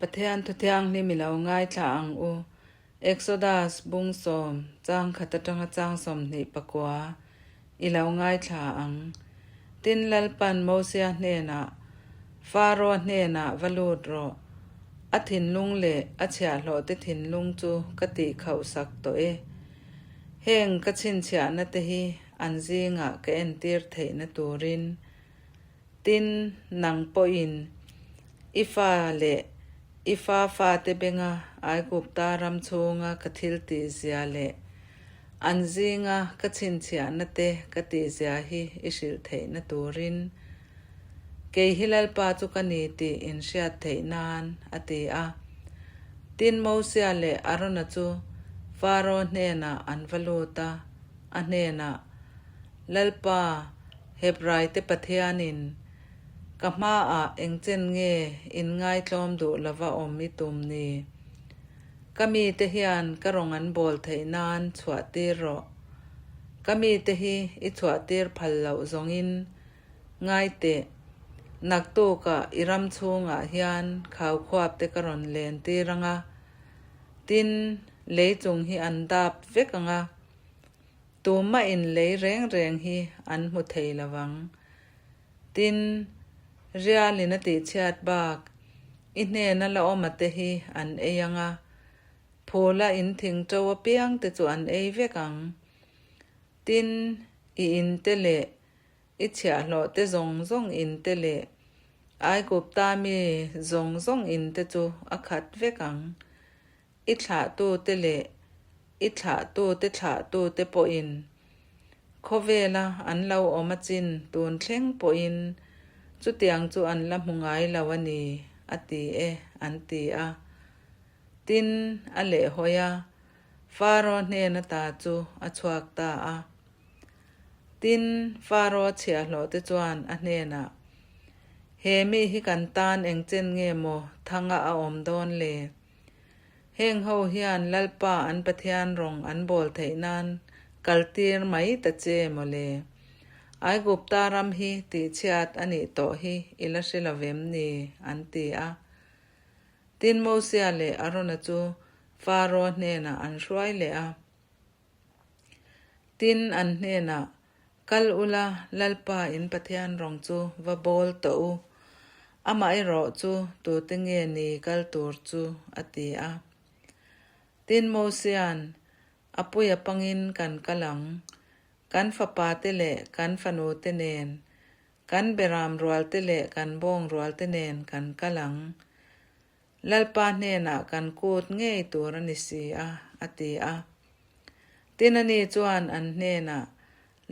Pathian thu thianghlim i lo ngaithla ang u. Exodus bung sawm chang khat atanga chang 29 i lo ngaithla ang. Tin Lalpan Mosia hnenah, Faro hnenah va lut rawh. A thinlung leh a chhiahhlawhte thinlung chu ka tihkhauhsak tawh e. Heng ka chhinchhiahna te hi an zingah ka entir theihna turin Tin, nang pawhin i fa leh i fa fate benga Aigupta ram chhunga ka thil tihzia leh an zinga ka chhinchhiahna te ka tihzia hi i hrilh theihna turin kei hi Lalpa chu ka ni tih in hriat theih nan, a ti a. Tin, Mosia leh Arona chu Faro hnenah an va lut a, a hnenah, Lalpa, Hebraite Pathianin, Ka hmaah engchen nge in ngaitlawm duh lova awm i tum ni? Ka mite hian ka rawng an bawl theih nan chhuahtir rawh. Ka mite hi i chhuahtir phal loh zawngin ngai teh. Naktukah i ram chhungah hian khaukhuapte ka rawn lentir ang a, tin, lei chung hi an dap vek ang a. Tumah in lei reng reng hi an hmu thei lo vang. Tin, rialin a tihchhiat bak, i hnena la awma te hi an ei ang a, phula in thing ṭo apiang te chu an ei vek ang. Tin, i in te leh i chhiahhlawh te zawng zawng in te leh Aigupta mi zawng zawng in te chu a khat vek ang. I thlahtute leh i thlahtute thlahtute pawhin khawvela an lo awm a chin tun thleng pawhin chutiang chu an la hmu ngai lo a ni, a ti e, an ti a. Tin, a lehhawi a, Faro hnen ata chu a chhuak ta a. Tin, Faro chhiahhlawhte chuan a hnenah, He mi hi kan tan engchen nge maw thanga a awm dawn le? Heng ho hian Lalpa an Pathian rawng an bawl theih nan kaltir mai ta che maw le? Aigupta ram hi tihchhiat a nih tawh hi i la hre lo vem ni? an ti a. Tin Mosia leh Arona chu Faro hnenah an hruai leh a. Tin an hnenah, Kal ula, Lalpa in Pathian rawng chu va bawl tawh u. Amaherawh chu tute nge ni kal tur chu? a ti a. Tin Mosia'n, A puia pangin kan kal ang. Kan fapate leh kan fanute nen, kan beram rualte leh kan bawng rualte nen kan kal ang. Lalpa hnenah kan kut ngei tur a ni si a, a ti a. Tin ani chuan an hnenah,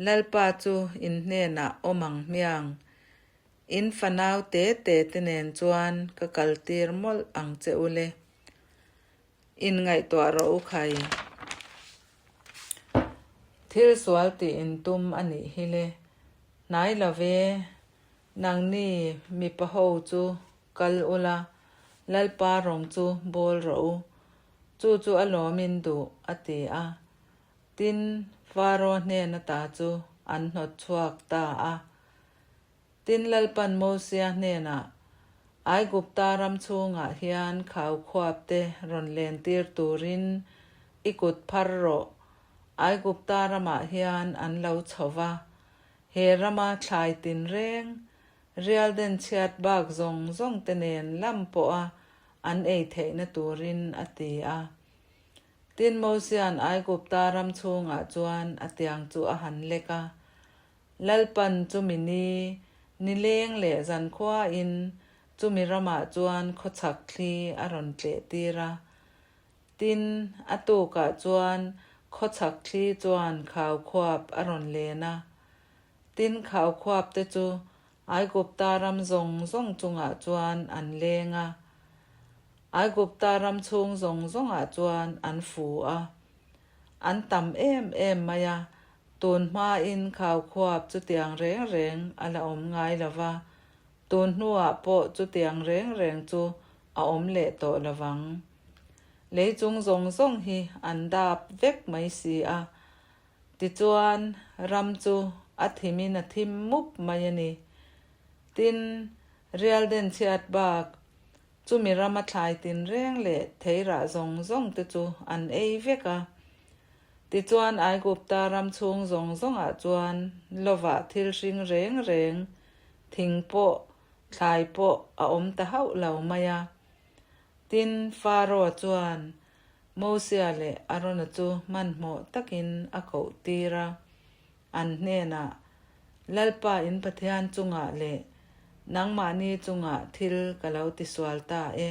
Lalpa chu in hnenah awm ang hmiang, in fanau te te te nen chuan ka kaltir mawlh ang che u le. In ngaihtuah rawh u khai. Thil sual tih in tum a nih hi le. Hnai lo ve, nangni mipa ho chu Kal ula, Lalpa rawng chu bawl rawh u, chu chu a lawmin duh, a ti a. Tin, Faro hnen ata chu an hnawt chhuak ta a. Tin, Lalpan Mosia hnenah, Aigupta ram chhungah hian khaukhuapte rawn lentir turin i kut phar rawh, Aigupta ramah hian an lo chho va, he rama thlai tinreng Rial den chhiat bak zawng zawng te nen lam pawha an ei theihna turin a ti a. Tin Mosia'n Aigupta ram chhungah chuan a tiang chu a han lek a. Lalpan chumi ni, nileng leh zankhuain chumi ramah chuan khawchhak thli a rawn tleh tir a. Tin, a tukah chuan khawchhak thli chuan khaukhuap a rawn len a. Tin, khaukhuapte chu Aigupta ram zawng zawng chungah chuan an leng a, Aigupta ram chhung zawng zawngah chuan an fu a. An tam em em mai a, tun hmain khaukhuap chutiang reng reng a la awm ngai lo va, tun hnuah pawh chutiang reng reng chu a awm leh tawh lo vang. Lei chung zawng zawng hi an dap vek mai si a, Tichuan, ram chu a thimin a thim mup mai a ni. Tin, rial den chhiat bak. Chumi rama thlai tinreng leh theirah zawng zawng te chu an ei vek a. Tichuan Aigupta ram chhung zawng zawngah chuan lovah thil hring reng reng, thing pawh, thlai pawh a awm ta hauh lo mai a. Tin, Pharaoh chuan Mosia leh Arona chu hmanhmawh takin a koh tir a, an hnenah, Lalpa in Pathian chungah leh nangmahni chungah thil ka lo tisual ta e.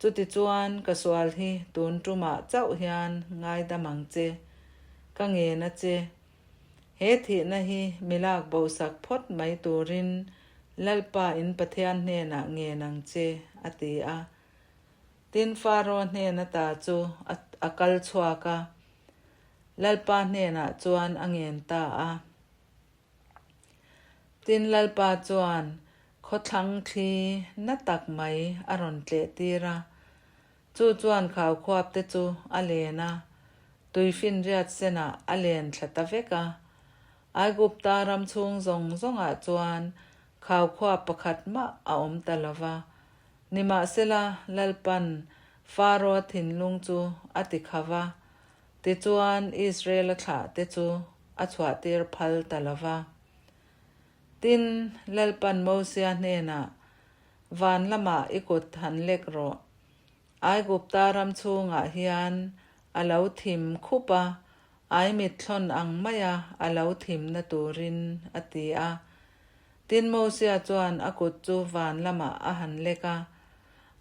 Chutichuan ka sual hi tun tumah chauh hian ngaidam ang che, ka ngen a che. He thihna hi mi lak bosak phawt mai turin Lalpa in Pathian hnenah ngen ang che, a ti a. Tin Faro hnen ata chu a kal chhuak a, Lalpa hnenah chuan a ngen ta a. Tin Lalpa chuan khawthlang thli na tak mai a rawn tleh tir a, chu chuan khaukhuap te chu a len a, tuifinriat senah a len thla ta vek a. Aigupta ram chhung zawng zawngah chuan khaukhuap pakhat mah a awm ta lo va. Nimahsela, Lalpan Faro-a thinlung chu a ti kha va, tichuan Israel-a thlahte chu a chhuahtir phal ta lo va. Tin, Lalpan Mosia hnenah, Van lamah i kut han lek rawh. Aigupta ram chhungah hian a lo thim khup a, aimit thlawn ang maia a lo thimna turin, a ti a. Tin Mosia chuan a kut chu van lamah a han lek a,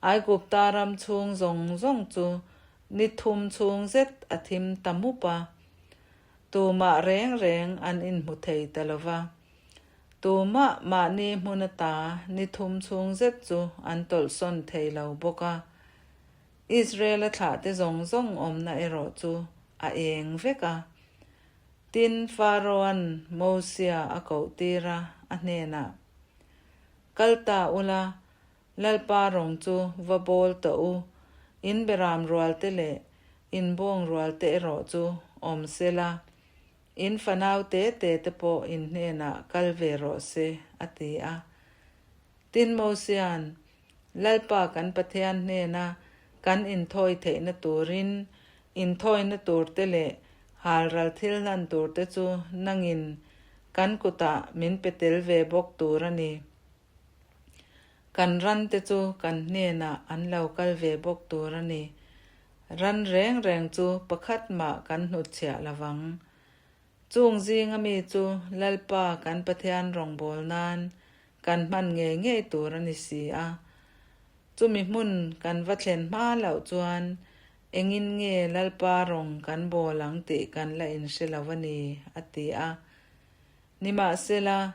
Aigupta ram chhung zawng zawng chu ni thum chhung zet a thim ta mup a. Tumah reng reng an inhmu thei ta lo va. Tumah mahni hmun ata ni thum chhung zet chu an tawlhsawn thei lo bawk a. Israel-a thlahte zawng zawng awmna erawh chu a eng vek a. Tin, Pharaoh-a'n Mosia a koh tir a, a hnenah, Kal ta ula, Lalpa rawng chu va bawl tawh u, in beram rualte leh in bawng rualte erawh chu awm se la, in fanau te te te pawh in hnenah kal ve rawh se, a ti a. Tin, Mosia'n, Lalpa kan Pathian hnena kan inthawi theihna turin inthawina turte leh halral thil hlan turte chu nangin kan kutah min pe tel ve bawk tur a ni. Kan rante chu kan hnenah an lo kal ve bawk tur a ni. Ran reng reng chu pakhat mah kan hnutchhiah lo vang. Chung zinga mi chu Lalpa kan Pathian rawngbâwl nan kan hman ngei ngei tur a ni si a. Chumi hmun kan va thlen hma loh chuan engin nge Lalpa rawng kan bâwl ang tih kan la inhre lo a ni, a ti a. Nimahsela,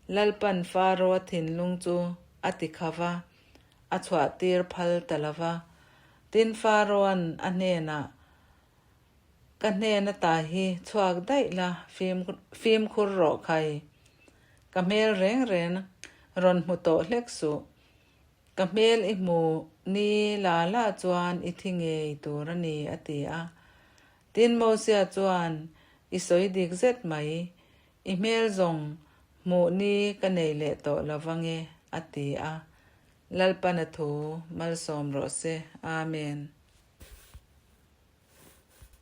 Lalpan Faro-a thinlung chu a ti kha va, a chhuahtir phal ta lo va. Tin, Faro-a'n a hnenah, Ka hnen ata hi chhuak daih la, fimkhur rawh khai. Ka hmel reng reng rawn hmu tawh hlek suh. Ka hmel i hmu ni la la chuan i thi ngei tur a ni, a ti a. Tin Mosia chuan, I sawi dik zet mai, i hmel zawng hmuh ni ka nei leh tawh lo vang e, a ti a. Lalpana thu malsawm rawh se. Amen.